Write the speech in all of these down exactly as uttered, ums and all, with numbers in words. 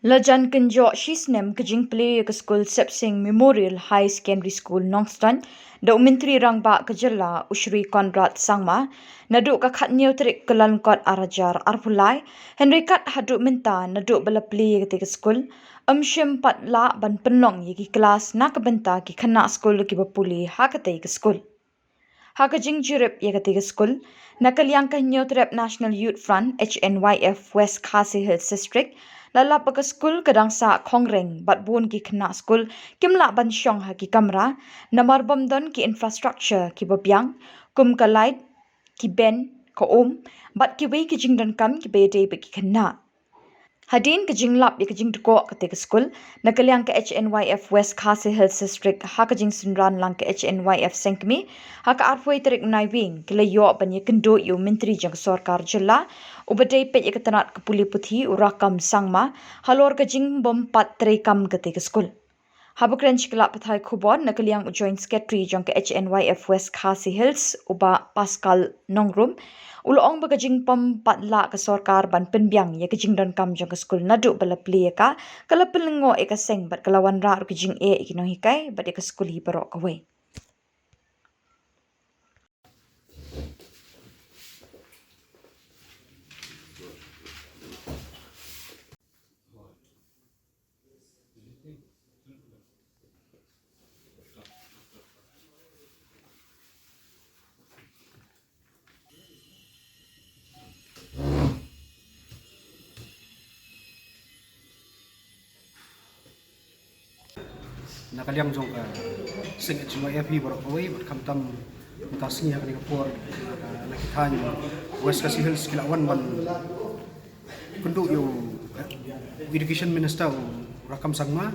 La jan kynjoh shi snem ka jingplie ïa ka skul Sepsing Memorial High Secondary School Nongstoiñ da u Myntri Rangbah ka jylla u Shri Conrad Sangma, naduh ka khatñiew tarik Kyllalyngkot ar hajar arphew lai, hynrei kat haduh mynta naduh ba la plie ïa kata ka skul, ym shym pat lah ban pynlong ïa ki klas na ka bynta ki khynnah skul kiba pule ha kata ka skul. Ha ka jingjurip ïa kata ka skul, na ka liang ka Hynñiewtrep National Youth Front, H N Y F, West Khasi Hills District, la lap ba ka skul ka dang sah khongreng bad bun ki khynnah skul kim lah ban shong ha ki kamra, namar bym don ki infrastructure kiba biang, kum ka light, ki bench, ka um, bad kiwei ki jingdonkam kiba ïadei bad ki khynnah. Hadien ka jinglap ïa ka jingdkoh kata ka skul, na ka liang ka H N Y F West Khasi Hills District, ha ka jingsynran lang ka H N Y F Sengkmie, ha ka arphew tarik Naiwieng, ki la ïoh ban ïakynduh ïa u Myntri jong ka Sorkar Jylla, uba dei peit ïa ka tnat ka pule puthi, u Rakkam Sangma, halor ka jingbym pat treikam kata ka skul. Haba kren sha ki lad pathai khubor, na ka liang u Joint Secretary jong ka H N Y F West Khasi Hills, u Bah Pascal Nongrum, u la ong ba ka jingpom pat lah ka sorkar ban pynbiang ïa ka jingdonkam jong ka skul naduh ba la plie ïa ka, ka la pynlyngngoh ïa ka seng bad ka la wanrah ruh ka jingeh ïa ki nonghikai bad ïa ka skul hi baroh kawei. Na ka liang jong ka seng H N Y F hi baroh kawei, bad khamtam mynta sngi ha kane ka por, na ka, na ki thaiñ West Khasi Hills ki la wan ban kynduh ïa u, eh, Education Minister u Rakkam Sangma.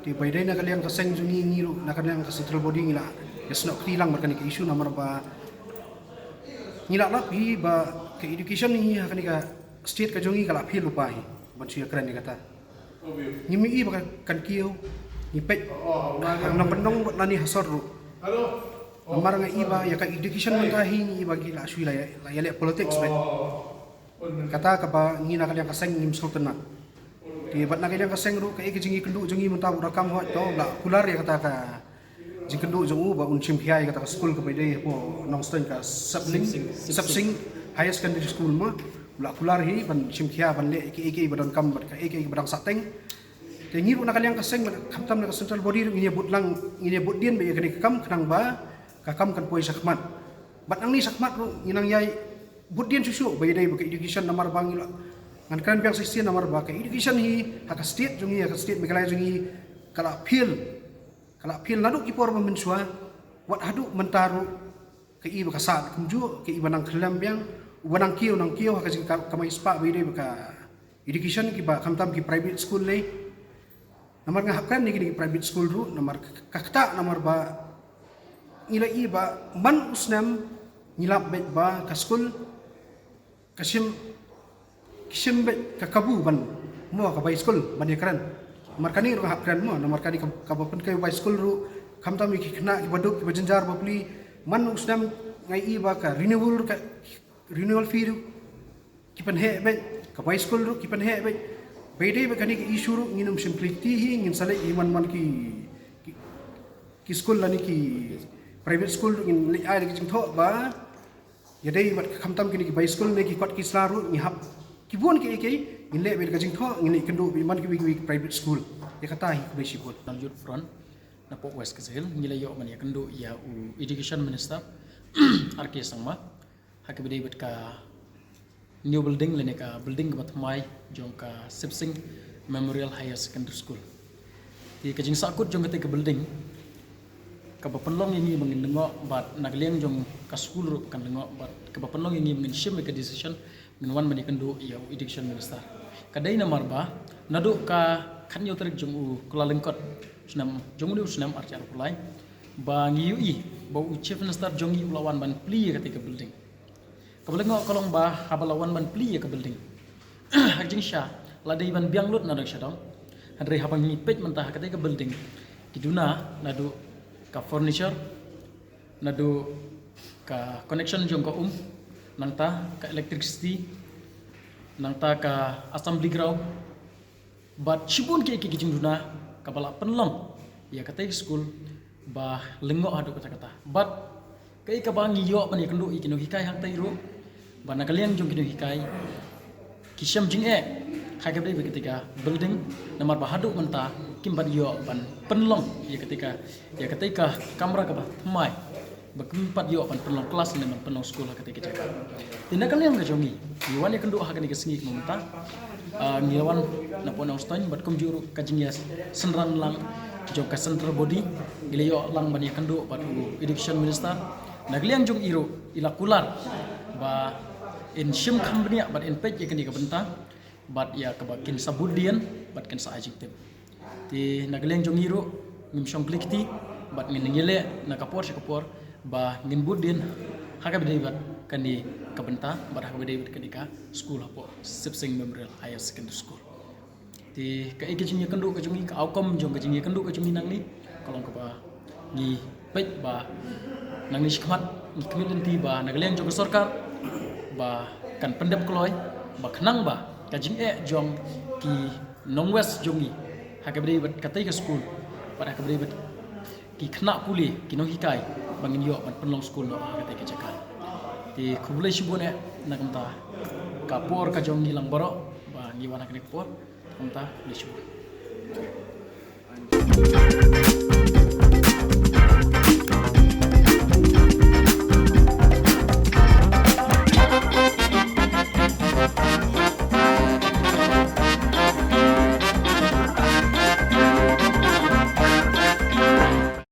Te ba ïadei na ka liang ka seng jong ngi, ngi ruh na ka liang ka central body ngi la ïasnoh kti lang bad kane ka issue namar ba ngi la lap hi ba ka education hi ha kane ka state ka jong ngi ka la fail lypa hi ban shu ïakren ïa kata. Ngim ïohi ba kan kiew, ngi peit ha nongkyndong bad lane ha sor ruh. Namar nga i ba ïa ka education mynta hi ngi i ba ki la shu la ïa, la ïaleh politics beit. Kata kaba ngi na ka liang ka seng ngim sngewtynnat. Te bad na ka liang ka seng ruh kaei ka jingïakynduh jong ngi mynta u Rakkam hooid to la kular ïa kata ka jingkynduh jong u ba un shim khia ïa kata ka skul kaba ïadei hapoh Nongstoiñ ka Sepsing, Sepsing Higher Secondary School mo. U la kular hi ban shim khia ban leh kiei kiei ba donkam bad kaei kaei ba dang sahteng. Te ngi ruh na ka liang ka seng bad khamtam na ka central body ruh ngin ïa bud lang, ngin ïa bud dien bad ïa kane ka kam khnang ba ka kam kan poi shakhmat. Bad nangne shakhmat ruh ngi nang ïai bud dien shuh shuh ba ïadei bad ka education namar ba ngi la, ngan kren biang shisien namar ba ka education hi ha ka state jong ngi, ha ka state Meghalaya jong ngi ka la fail. Ka la fail naduh ki por ba mynshuwa wat haduh mynta ruh. Kaei ba ka sah kumjuh, kaei ba nang khyllem biang, uba nang kiew nang kiew ha ka jingkam, kamai spah ba ïadei bad ka education kiba khamtam ki private school lei. Namar nga hap kren ïa kine ki private school ruh namar ka, ka ktah namar ba ngi la i ba man u snem ngi lap beit ba ka skul ka shim, ki shim beit ka kabu ban mo ka bai skul ban ïakren. Namar kane ruh hap kren mo, namar kane ka, kaba pynkai bai skul ruh khamtam ïa ki khynnah kiba duk kiba jynjar ba pli. Man u snem nga i ba ka renewal, ka renewal fee ruh ki pynheh beit, ka bai skul ruh ki pynheh beit. Ba ïadei bad kane ka issue ruh ngin ym shim khlei kti hi, ngin sa leit hi man man ki, ki, ki skul lane ki private school ruh ngin leit ai da ka jingthoh ba ïadei bad ka khamtam kine ki bai skul ne ki kot ki sla ruh ngi hap ki bun kiei kiei, ngin leh beit ka jingthoh, ngin leit kynduh beit man kiwei kiwei ki private school. Ïa kata hi kaba shibun. National Youth Front napoh West Khasi Hills ngi la ïoh ban ïakynduh ïa u Education Minister R K Sangma ha kaba ïadei bad ka new building lane ka building kaba thymmai jong ka Sepsing Memorial Higher Secondary School. Te ka jingsahkut jong kata ka building kaba pynlong ïa ngi ba ngin lyngngoh bad na ka liang jong ka skul ruh kan lyngngoh bad kaba pynlong ïa ngi ba ngin shim ïa ka decision ngin wan ban ïakynduh ïa u Education Minister. Ka dei namar ba naduh ka khatñiew tarik jong u Kyllalyngkot snem, jong une u snem ar hajar arphew lai ba ngi ïohi ba u Chief Minister jong ngi u la wan ban plie ïa kata ka building. Kaba lyngngoh ka long ba haba la wan ban plie ïa ka building ha ka jingshisha la dei ban biang lut na dang sha dong. Hynrei haba ngi peit mynta ha kata ka building ki duna naduh ka furniture, naduh ka connection jong ka um, nangta ka electricity, nangta ka assembly ground, Bad shibun ki ki jingduna kaba la pynlong ïa katei ka skul ba lyngngoh haduh katta katta. Bad kaei kaba ngi ïoh ban ïakynduh ïa ki nonghikai hangtei ruh, ba na ka liang jong ki nonghikai ki shem jingeh ha kaba dei bad katei ka building, namar ba haduh mynta kim pat ïoh ban pynlong ïa katei ka, ïa katei ka kamra kaba thymmai, ba kim pat ïoh ban pynlong klas ne ban pynlong skul ha katei ka jaka. Te na ka liang ka jong ngi, ngi wan ïakynduh ha kane ka sngi kaba mynta. Ah, ngi wan napoh Nongstoiñ bad kumjuh ruh ka jingïasynran lang jong ka central body, ngi la ïoh lang ban ïakynduh bad u education minister. Na ka liang jong i ruh i la kular ba in shim kham bniah bad in peit ïa kane ka bynta, bad ïa kaba kin sa bud dien bad kin sa ai jingtip. Te na ka liang jong ngi ruh ngim shong kli kti bad ngin ïaleh na ka por sha ka por ba ngin bud dien ha kaba dei bad kane ka bynta bad ha kaba dei bad kane ka skul hapoh Sipsing Memorial Higher Secondary School. Te kaei ka jingïakynduh ka jong ngi, ka outcome jong ka jingïakynduh ka jong ngi nangne ka long kaba ngi peit ba nangne shakhmat ngi khmih lynti ba na ka liang jong ka sorkar ba kan pyndep kloi ba khnang ba ka jingeh jong ki nong West jong ngi ha kaba dei bad katei ka skul bad ha kaba dei bad ki khynnah pule, ki nonghikai ba ngin ïoh ban pynlong skul noh ha katei ka jaka. Te khublei shibun eh na ka bynta ka por ka jong ngi lang baroh ba ngi wan ha kane ka por. Kumta, khublei shibun.